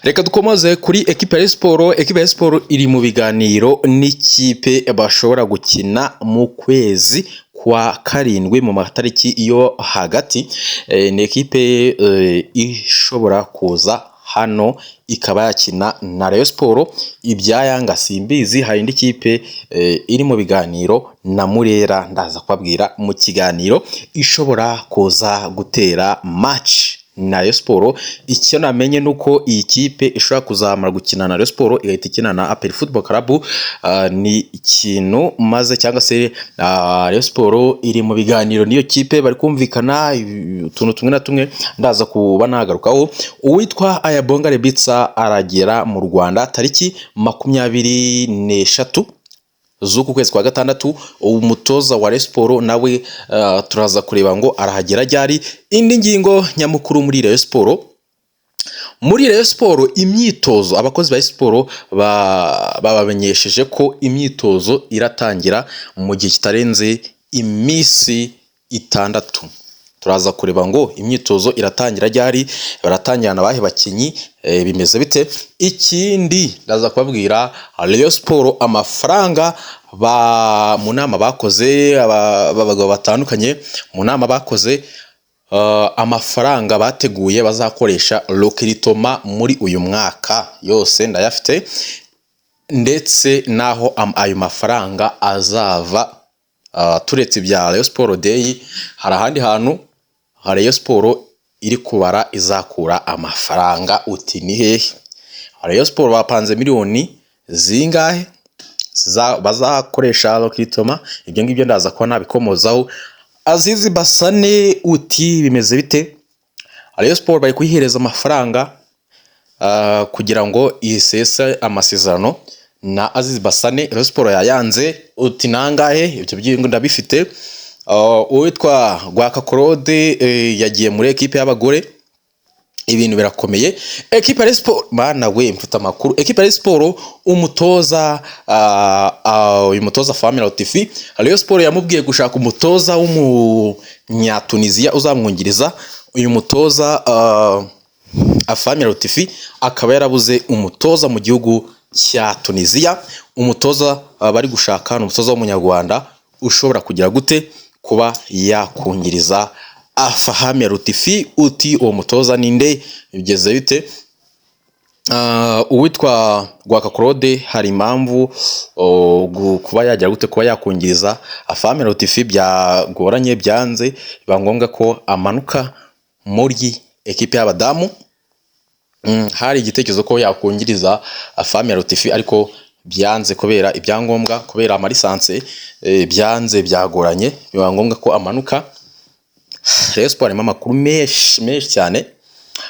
Reka dukomoze kuri ekipe ya Sport. Ekipe ya Sport iri mu biganiro n'ikipe bashobora gukina mu kwezi kwa karindwi mu matariki yo hagati. Ni ekipe ishobora kuza hano ikaba yakina na Rayon Sport. Ibya Yanga simbizi. Hari indi kipe iri mu biganiro na Murera, ndaza kubabwira mu kiganiro, ishobora kuza gutera match na Rayon Sport. Icyo namenye ni uko iyi kipe ishobora kuzamara gukina na Rayon Sport igahita ikina na APR Football Club. Ni ikintu maze cyangwa se Rayon Sport iri mu biganiro n'iyo kipe, bari kumvikana utuntu tumwe na tumwe, ndaza kuba nagarukaho. Uwitwa Ayabonga Lebitsa aragera mu Rwanda tariki 23 z'uku kwezi kwa gatandatu. Umutoza wa Rayon Sport nawe turaza kureba ngo arahagera ryari. Indi ngingo nyamukuru muri Rayon Sport, muri Rayon Sport imyitozo, abakozi ba siporo babamenyesheje ko imyitozo iratangira mu gihe kitarenze iminsi 6. Turaza kureba ngo imyitozo iratangira ryari, baratangirana abahe bakinnyi, bimeze bite? Ikindi ndaza kubabwira, Rayon Sport amafaranga ba mu nama bakoze, abagabo batandukanye mu nama bakoze, amafaranga bateguye bazakoresha recrutement muri uyu mwaka yose ndayafite, ndetse n'aho ayo mafaranga azava. Turetse ibya Rayon Sport Day, hari ahandi hantu Rayon Sport iri kubara izakura amafaranga. Uti ni hehe? Rayon Sport bapanze miliyoni zingahe bazakoresha recrutement? Ibyo ngibyo ndaza kuba nabikomozaho. Azizi Basane uti bimeze bite? Rayon Sport bari kuyihereza amafaranga kugira ngo isese amasezerano na Aziz Basane. Rayon Sport yayanze. Uti nangahe? Ibyo byingo ndabifite. Uwitwa Rwaka Claude yagiye muri ekipe y'abagore, ibintu birakomeye. Ekipe ya Rayon Sport, bana we, mfite amakuru. Ekipe ya Rayon Sport, umutoza uyu mutoza Fahmi Lotfi, Rayon Sport yamubwiye gushaka umutoza w'Umunyatunisia uzamwungiriza. Uyu mutoza Afahmi Lotfi akaba yarabuze umutoza mu gihugu cya Tunisia. Umutoza bari gushaka ni umutoza w'Umunyarwanda ushobora kugira gute, kuba yakungiriza Afahmi Lotfi. Uti uwo mutoza ninde, bigeze bite? Uwitwa Rwaka Claude hari impamvu kuba yagira gute, kuba yakungiriza Afahmi Lotfi byagoranye, byanze, biba ngombwa ko amanuka muri ekipe y'abadamu. Hari igitekerezo ko yakungiriza Afahmi Lotfi, ariko byanze kubera ibyangombwa, kubera ama licence, byanze, byagoranye, biba ngombwa ko amanuka. Rayon Sport harimo amakuru menshi menshi cyane,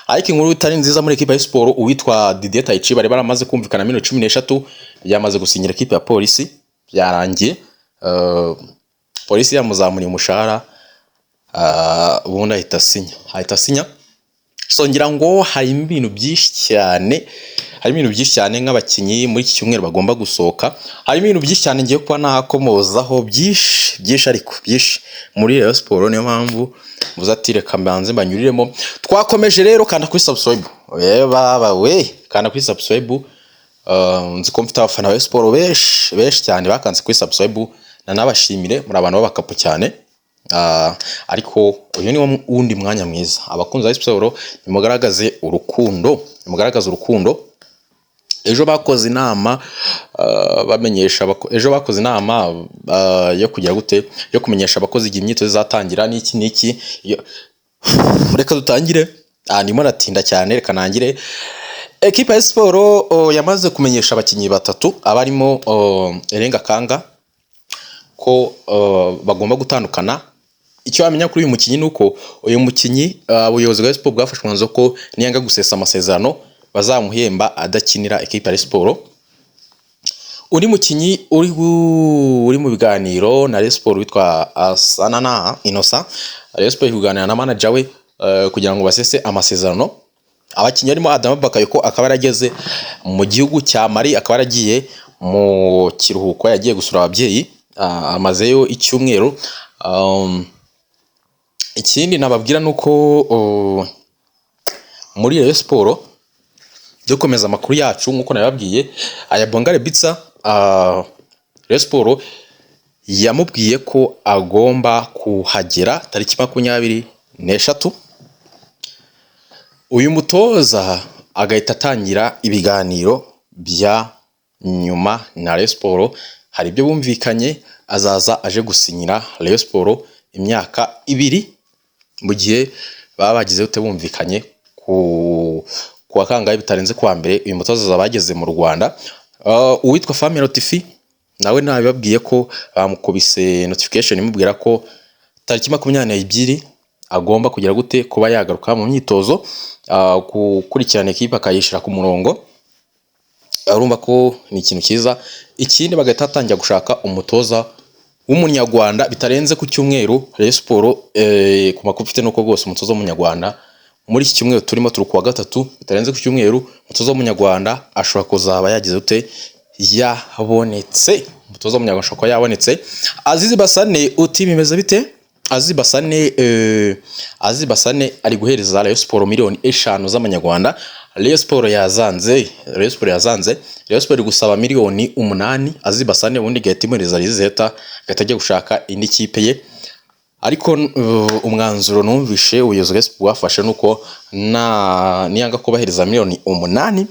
ariko inkuru itari nziza muri ekipa ya siporo, uwitwa Didier Taichi bari baramaze kumvikana miliyoni 13, yamaze gusinyira ekipe ya Polisi, byarangiye. Polisi yamuzamuriye umushahara, ubundi ahita asinya. So ngira ngo harimo ibintu byinshi cyane, harimo ibintu byinshi cyane nk'abakinnyi muri iki cyumweru bagomba gusohoka. Harimo ibintu byinshi cyane ngiye kuba nakomozaho, byinshi byinshi, ariko byinshi muri Rayon Sport. Niyo mpamvu muze ati reka mbanze mbanyuriremo. Twakomeje rero, kanda kuri subscribe. Baba we, kanda kuri subscribe. Nzi ko mfite abafana ba Rayon Sport benshi benshi cyane bakanze kuri subscribe, nanabashimire, muri abantu b'abakapu cyane. Ariko uyu ni wo wundi mwanya mwiza, abakunzi ba siporo nimugaragaze urukundo, nimugaragaze urukundo. Ejo bakoze inama bamenyesha ejo bakoze inama yo kugira gute, yo kumenyesha abakozi igihe imyitozo izatangira n'iki n'iki. Reka dutangire. Ndimo natinda cyane, reka nangire. Ekipa ya siporo yamaze kumenyesha abakinnyi batatu abarimo Elenga Kanga ko bagomba gutandukana. Icyo wamenya kuri uyu mukinnyi ni uko uyu mukinnyi, ubuyobozi bwa siporo bwafashe umwanzuro ko niyanga gusesa amasezerano bazamuhemba adakinira ekipa ya siporo. Undi mukinnyi uri mu biganiro na Rayon Sport witwa Sanana Innocent, Rayon Sport iri kuganira na manager we kugira ngo basese amasezerano. Abakinnyi barimo Adama Bakayoko, akaba yarageze mu gihugu cya Mali, akaba yaragiye mu kiruhuko, yagiye gusura ababyeyi, amazeyo icyumweru. Ikindi nababwira ni uko muri Rayon Sport Dukomeza amakuru yacu, nk'uko nababwiye aya Bongare Bitsa, Rayon Sport yamubwiye ko agomba kuhagera tariki 23, uyu mutoza agahita atangira ibiganiro bya nyuma na Rayon Sport. Hari ibyo bumvikanye, azaza aje gusinyira Rayon Sport imyaka 2, mu gihe baba bagize ute bumvikanye ku wa kangahe, bitarenze kuwa mbere uyu mutoza azaba yageze mu Rwanda. Uwitwa Fami Rotifi nawe nabibabwiye ko bamukubise notification imubwira ko tariki 22 agomba kugira gute, kuba yagaruka mu myitozo, gukurikirana ekipe akayishyira ku murongo. Urumva ko ni ikintu cyiza. Ikindi, bagahita batangira gushaka umutoza w'umunyarwanda bitarenze ku cyumweru. Rayon Sport, ku makuru mfite nuko rwose umutoza w'umunyarwanda muri iki cyumweru turimo, turi kuwa gatatu, bitarenze ku cyumweru umutoza w'umunyarwanda ashobora kuzaba yagize ute, yabonetse. Umutoza w'umunyarwanda ashobora kuba yabonetse. Azizi Basane, uti bimeze bite? Azizi Basane, Azizi Basane ari guhereza Rayon Sport miliyoni 5 z'amanyarwanda. Rayon Sport yazanze, Rayon Sport yazanze. Rayon Sport iri gusaba miliyoni 8 Azizi Basane, ubundi igahita imuhereza Rizeta, agahita ajya gushaka indi kipe ye. Ariko umwanzuro numvishe ubuyobozi bwa Sport bwafashe nuko na niyanga kubaheriza miliyoni 8,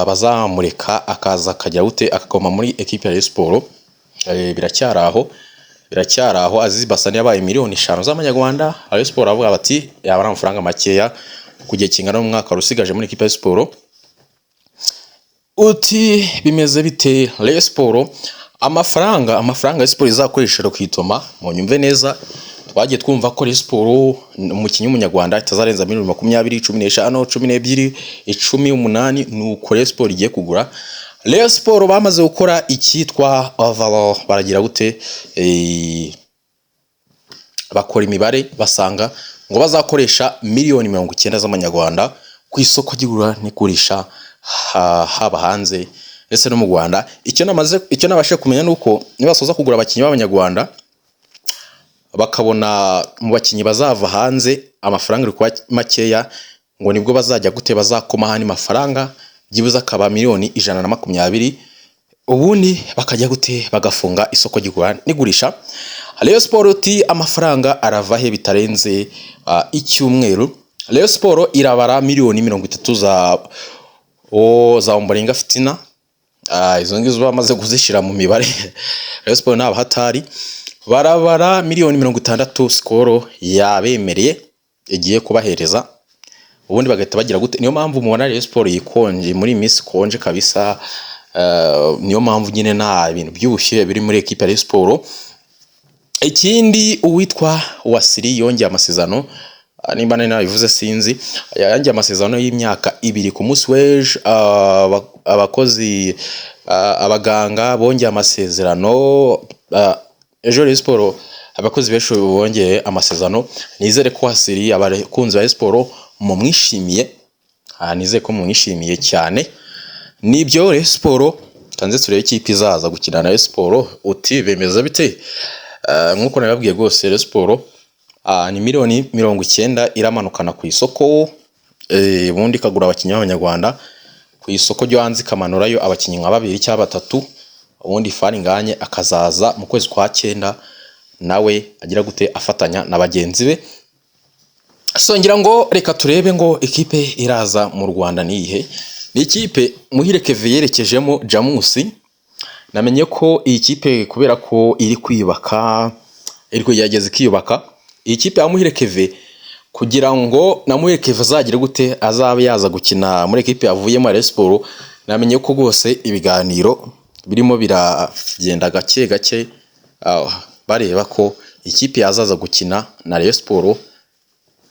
bazamureka akaza akajya gute, akagoma muri ekipe ya Rayon Sport. Biracyari aho, biracyari aho. Azizi Basane yabaye miliyoni 5 z'amanyarwanda, Rayon Sport avuga bati yaba ari amafaranga makeya ku gihe kingana n'umwaka wari usigaje muri ekipe ya Sport. Uti bimeze bite Rayon Sport? Amafaranga ya Sport izakoresha rukitoma, mu nyumve neza, twagiye twumva ko Rayon Sport umukinnyi w'umunyarwanda itazarenza miliyoni 20, 15, 12, 10, 8. Nuko Rayon Sport igiye kugura. Rayon Sport bamaze gukora icyitwa overall, baragira gute, bakora imibare, basanga ngo bazakoresha miliyoni 90 z'amanyarwanda ku isoko ry'igura n'igurisha, haba hanze ndetse no mu Rwanda. Icyo nabashije kumenya ni uko nibasoza kugura abakinnyi b'abanyarwanda, bakabona mu bakinnyi bazava hanze amafaranga ari kuba makeya, ngo nibwo bazajya gute, bazakoma ahandi mafaranga byibuze akaba miliyoni 120, ubundi bakajya gute, bagafunga isoko ry'igura n'igurisha. Rayon Sport uti amafaranga arava he bitarenze icyumweru? Rayon Sport irabara miliyoni 30 za Ombolenga Fitina. Izo ngizo bamaze kuzishyira mu mibare. Rayon Sport naba hatari barabara miliyoni 60 Skol yabemereye igiye kubahereza, ubundi bagahita bagira gute. Niyo mpamvu mubona Rayon Sport yikonje muri iyi minsi, ikonje kabisa. Niyo mpamvu nyine nta bintu by'ubushyuhe biri muri ekipe ya Rayon Sport. Ikindi, uwitwa Wasiri yongeye amasezerano, nimba nari nabivuze sinzi, yongeye amasezerano y'imyaka 2 ku munsi w'ejo. Abakozi, abaganga bongeye amasezerano ejo. Rayon Sport abakozi benshi bongeye amasezerano. Nizere ko Wasiri abakunzi ba Rayon Sport mumwishimiye, nizere ko mumwishimiye cyane. Nibyo, Rayon Sport tanze turebe ikipe izaza gukina na Rayon Sport. Uti bemeza bite? Nk'uko nabibabwiye rwose, Rayon Sport ni miliyoni 90 iramanukana ku isoko, ubundi ikagura abakinnyi b'abanyarwanda, ku isoko ryo hanze ikamanurayo abakinnyi nka babiri cyangwa batatu, ubundi Fall Ngagne akazaza mu kwezi kwa cyenda nawe agira gute, afatanya na bagenzi be. So ngira ngo reka turebe ngo ikipe iraza mu Rwanda ni iyihe. Ni ikipe Muhire Kevin yerekejemo, Jamus. Namenye ko iyi kipe, kubera ko iri kwiyubaka, iri kugerageza ikiyubaka, iyi kipe ya Muhire Kevin, kugira ngo na Muhire Kevin azagire gute, azabe yaza gukina muri ekipe yavuyemo ya Rayon Sport. Namenye ko rwose ibiganiro birimo biragenda gake gake, bareba ko ikipe yazaza gukina na Rayon Sport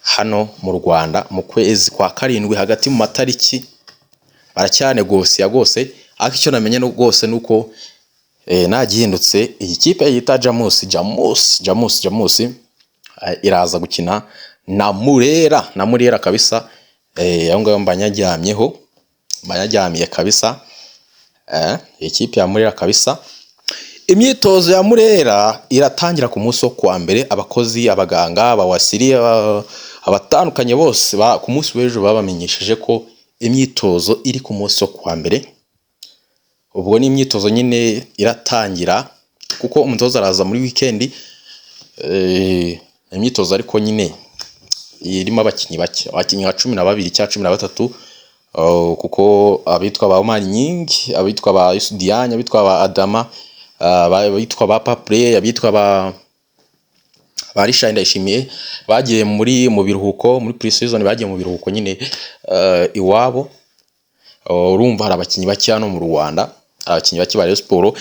hano mu Rwanda mu kwezi kwa karindwi hagati mu matariki. Baracyanegosiya rwose, ariko icyo namenye rwose ni uko nta gihindutse iyi kipe yita Jamus, Jamus, Jamus, Jamus, iraza gukina na Murera, na Murera kabisa. Aho ngaho mba nyaryamyeho, mba nyaryamiye kabisa. Ikipe ya Murera kabisa. Imyitozo ya Murera iratangira ku munsi wo kuwa mbere. Abakozi, abaganga, abawasiri, Abatandukanye bose ku munsi w'ejo babamenyesheje ko imyitozo iri ku munsi wo kuwa mbere. Ubwo ni imyitozo nyine iratangira kuko umutoza araza muri wikendi. Imyitozo ariko nyine irimo abakinnyi bake, abakinnyi nka 12 cyangwa 13, kuko abitwa ba Omar Gning, abitwa ba Youssou Diagne, abitwa ba Adama, abitwa ba Paplay, abitwa ba Richard Ndayishimiye bagiye mu biruhuko, muri pre-season bagiye mu biruhuko nyine iwabo. Urumva hari abakinnyi bake hano mu Rwanda, hari abakinnyi bake ba Rayon Sports.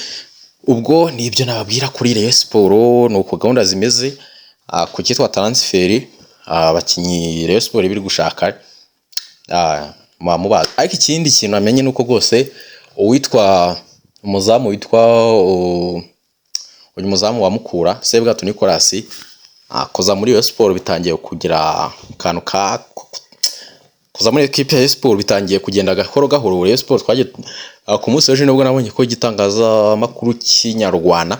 Ubwo ni ibyo nababwira kuri Rayon Sports, ni uko gahunda zimeze. Ku cyitwa transfer, abakinnyi Rayon Sports biri gushaka muba mubazi. Ariko ikindi kintu namenye ni uko rwose uwitwa umuzamu witwa uyu muzamu wa Mukura, Sebwato Nicolas, kuza muri Rayon Sports bitangiye kugira akantu ka kuza muri ekipe ya Rayon Sports bitangiye kugenda gahoro gahoro. Rayon Sports twagiye ku munsi w'ejo nibwo nabonye ko igitangazamakuru cy'inyarwanda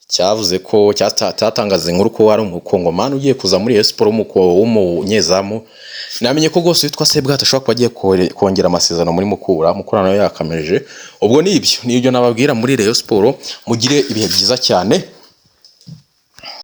cyavuze ko cyatangaza inkuru ko hari umukongomani ugiye kuza muri Rayon Sports w'umunyezamu. Namenye ko rwose witwa Sebwato ashobora kuba agiye kongera amasezerano muri Mukura. Mukura nayo yakameje. Ubwo ni ibyo nababwira muri Rayon Sports. Mugire ibihe byiza cyane.